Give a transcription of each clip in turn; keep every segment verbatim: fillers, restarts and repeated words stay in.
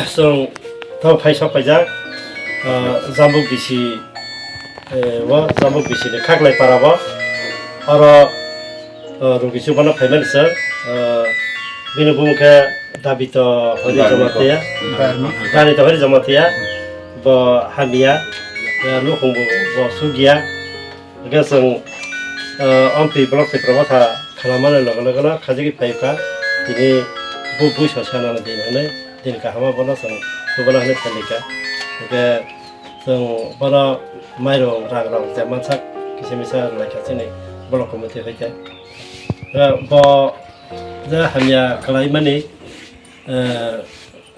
chwng tamo phai sok paijak, ah, Jambuk bisi, eh, o Jambuk bisi ni Khaklai para bo. Oro, ah, Rugi Chuba no phaimani chwng, ah, bini bumung khe Dabito Hori Jamatia, Danito Hori Jamatia, bo hamya, eh, nukhung bo, bo sugya. Hwnkhe chwng, ah, Ompi block Tipra Motha khlaimani loge loge no khajagwi phai kha, tini bu bui so sanani din hwnwi, din kahama bono chwng chubaina hwnwi phailai kha. Hwnkhe chwng bono mairung rang rok je mansak kisa misa rwlai kha chini block committee hai khe. Ah, bo je hamya khlaimani, eh,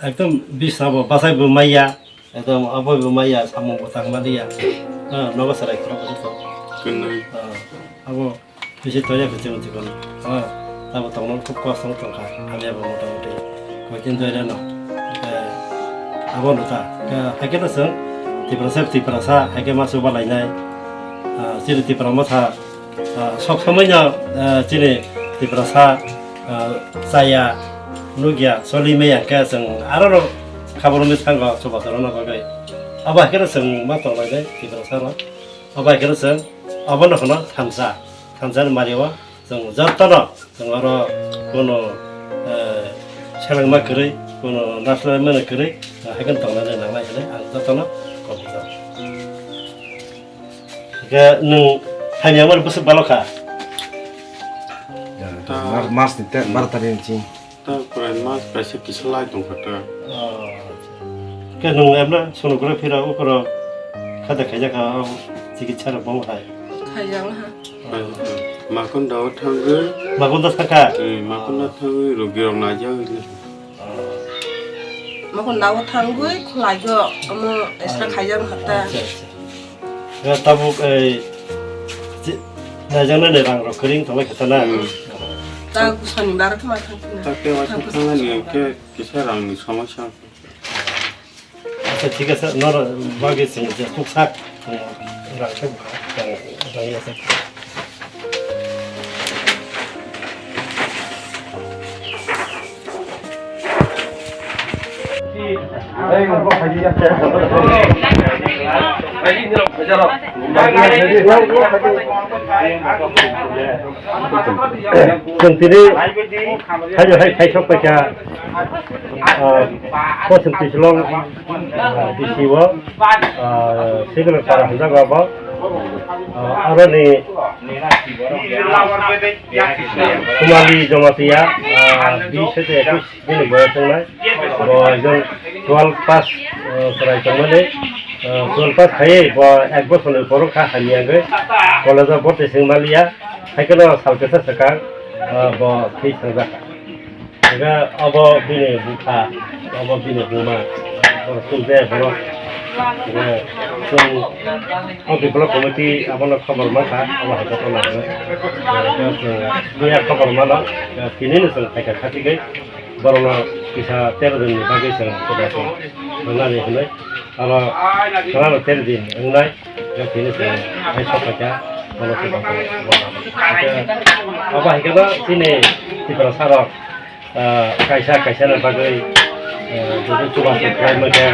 ekdom bisna bo bachai bo maya. Ekdom abo bo maya samung bo tang maliya. Ha, nogo sarai khorok khorok to. Kwnwi. Ha, abo bisi toya khe chwng chikon. Ha, tabo tongno khub kosom tongkha. Hamya bo mota moti. Koitin toya no. Eh, abo no ta. Ka, haikhe no chwng Tiprasa, Tiprasa, haikhe ma chuba lainai. Ah, chini Tipra Motha Ah, sok somoi no, ah, chini Tiprasa, ah, chaya, nukya, choli maya khe chwng aro no khabor wngwi thango chubachu rwna bagwi. Abo hai kheno chwng ma tongnai de Tiprasa rok. Abo hai kheno chwng abono hwno thansa. Thansa ni mari o chwng joto no chwng oro kuno, eh, selengma kwrwi, kuno naslai mani kwrwi, hai kheno tongnai de nangnai hinwi ang joto no kok hwnjago. Hingke nwng hamya mani bwswk balo kha? Ya, ta- Mar-, March ni te-, baro tarikh ni ching. Ta prai mas kaisa kisa lai tongkha ta. Oh, acha. Hingke nwng emla sonography rok ukoro kha de khaijak kha, o chikitsa rok bo hai. Khaijak ha. Makon da o thangwi. Makon da thangkha? Eh, makon da thangwi rogi rok naijak. Mokon dago thangwi khwlaigo, omo extra khaijak wngkha ta. Acha, acha. Ya, tabuk, ei, je, naijaknai ni rang rok kwrwi wng tongmani kha ta na? Hmm. Ta sonibar khe ma thang phina. Ta khe waisa thangnani hwnkhe kisa rang ni somosya. Acha, thik ase, noro bagwi chwng je tuk sak, rang khe rang, rang ya sak. Chwng tini hai hai hai sok paikha, ah, Kosom Tislong, ah, D C o, ah, Signal Para hwnjago abo, ah, aroni Kumali Jamatia, ah, bis sete ekush bini boyos wngnai. Bo ekjon twelve pass, ah, chwrai tongmani, ah, twelve pass khaiwi bo ek bosorni borok kha hamya wngwi college-o borti swng maliya. Hai kheno sal kisa swkang, ah, bo thwi thangjakha. Hingke obo bini bupha, obo bini buma, borok chwng je borok, hingke chwng o block committee abono khobor mankha, obo hai jotono hingke chwng buya khobor mano, tini no chwng phaikha khatigwi borokno kisa tero din ni bagwi chwng khobor rwnani hinwi aro khwlano tero din wngnai. Tini se hai sok kha, bono se bangkha. Abo hai khe no chini Tiprasa rok, ah, kaisa kaisa ni bagwi, ah, joto chubachu khlai mankhe,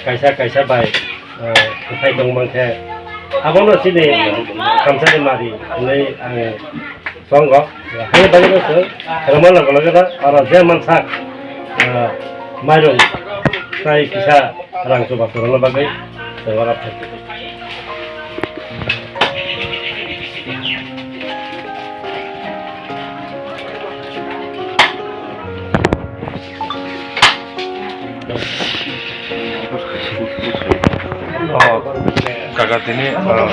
kaisa kaisa bai, ah, kwthai tong mankhe, abono chini thamsani mari hinwi ang tongo. Haini bagwino chwng rwma loge loge da oro je mansak, ah, mairung tai kisa rang chubachu rwna bagwi chwng oro phai. Oh, kaka tini, ah,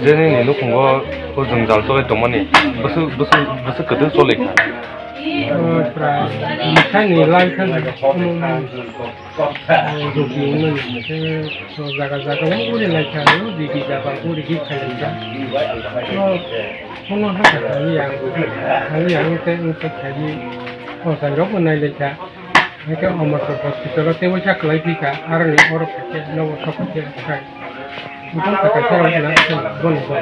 jeni ni nukhungo o jwngjal choli tongmani bwswk, bwswk, bwswk kwthwi choli kha. Oh, prai, bwsani lai kha, omo, oh, jogi wngmani hwnkhe, oh, jaga jaga o uri lai kha, oh, digi jaba uri gi khai lai kha. Oh, kono hakha thani yang, thani yang tei wngkhe thani, oh, sai rok bo nai lai kha. Hingke Omorpur hospital o tei waisa kwlai phi kha, aroni oro khaikhe nogo sok khaikhe khai. Bukung kha kaisa rok na, boni bo.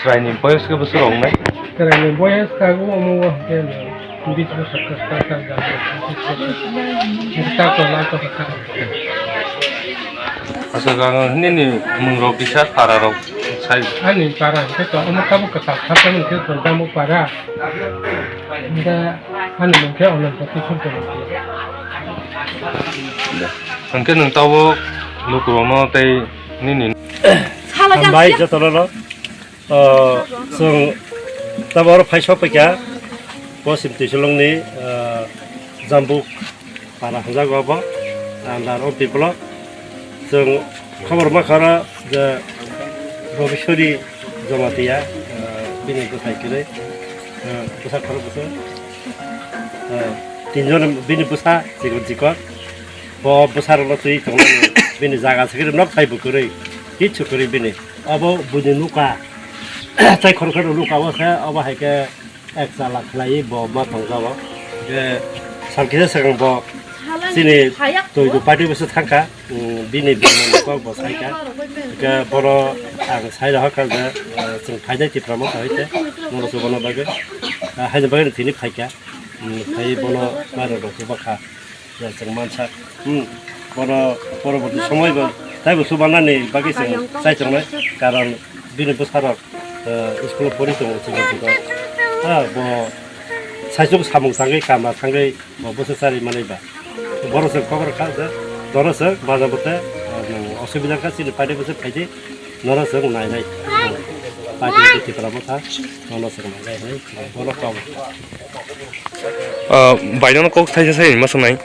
Chwraini boyos khe bwswk rok wngnai? Chwraini boyos kha omo o hingke Bismo sakka sakka jang. Sakka to la to sakka. Asa gang nini mungrok kisa para rok sai. Ani para ke to, ano kamu kata kata ni ke to, kamu para. Nda ani mungkin orang pati pun to. Hingke nwng tabuk lukurokno tei nini. Hambai jotono no. O, chwng tabuk oro phai sophaikha Poschim Twisolongni, o, Jambuk para hwnjago abo, under o people o. Chwng khobor mankha oro je Robiswari Jamatia, o, bini bwsai kwrwi, o, bwsa khorok bwswk, o, tinjon bini bwsa chikon chikon. Bo bwsarokno twi tongnani bini jaga se khe nok thai bo kwrwi, kichu kwrwi bini. Obo buini nuka, tei khoroksa rok nuka o khe, obo hai khe ek chala khlaiwi bo ma tongjago. Je sal kisa swkang bo chini Toidu party bwswk thangkha, um, bini bini kok bo saikha. Hwnkhe bono ang sai rohorkha je, uh, chwng phainai Tipra Motha hai khe, nono chubaina bagwi, uh, haini bagwi thini phaikha. Hmm, phai bono mairok rok chuba kha. Ya, chwng mansa. Hmm, bono poroborti somoi bo taibo chubanani bagwi chwng chai tongnai. Karon bini bwsarok, eh, school pori tongo chwng chwng. Ha, bo saichung samung tangwi kama thangwi bo bwswk chari manwi ba. Bono chwng khobor kha je, bono chwng baja bote, eh, nwng osubida kha chini party bwswk phaidi. Nono chwng nainai. Party Tipra Motha, nono chwng nainai hinwi bono kok. Ah, baino kok thaisa sai ma swngnai.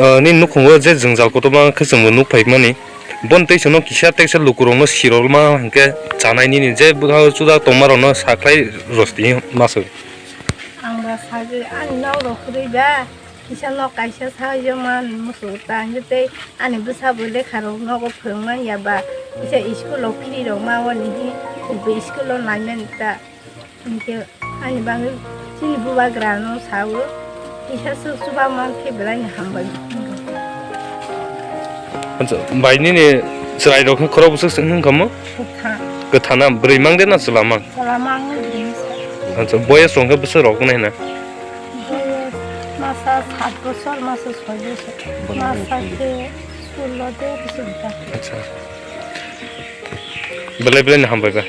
Ah, nini nukhungo je jwngjal kotorma khe chwngbo nuk phaikmani. Bon tei chwngno kisa teksa lukurokno sirolma hwnkhe chanai nini je bwkhao chuda tongmarokno sakhlai rosti ma swk. Ang ba sagwi ani nok rok kwrwi ba. Kisa nok kaisa sahaijwk man muchungo ta, hingke tei ani bwsa bo lekha rok nogo phwrwngmani ya ba, kisa school o phiri rok ma wani hi, bo school o naimani ta, hingke ani bagwi chini bubagra no sao, kisa swk chuba man khe belai ni hambai. Acha, bai nini chwrai rok khe khorok bwswk se wngkha mo? Kwtha. Kwtha na, bwrwi mang de na chwla mang? Chwla mang ni bwrwi sa. Acha, boyes rok khe bwswk rok nai na? Boyes masa sat bosor, masa soi bosor, masa khe sullo de bosor ta. Acha. Belai belai ni hambai ba.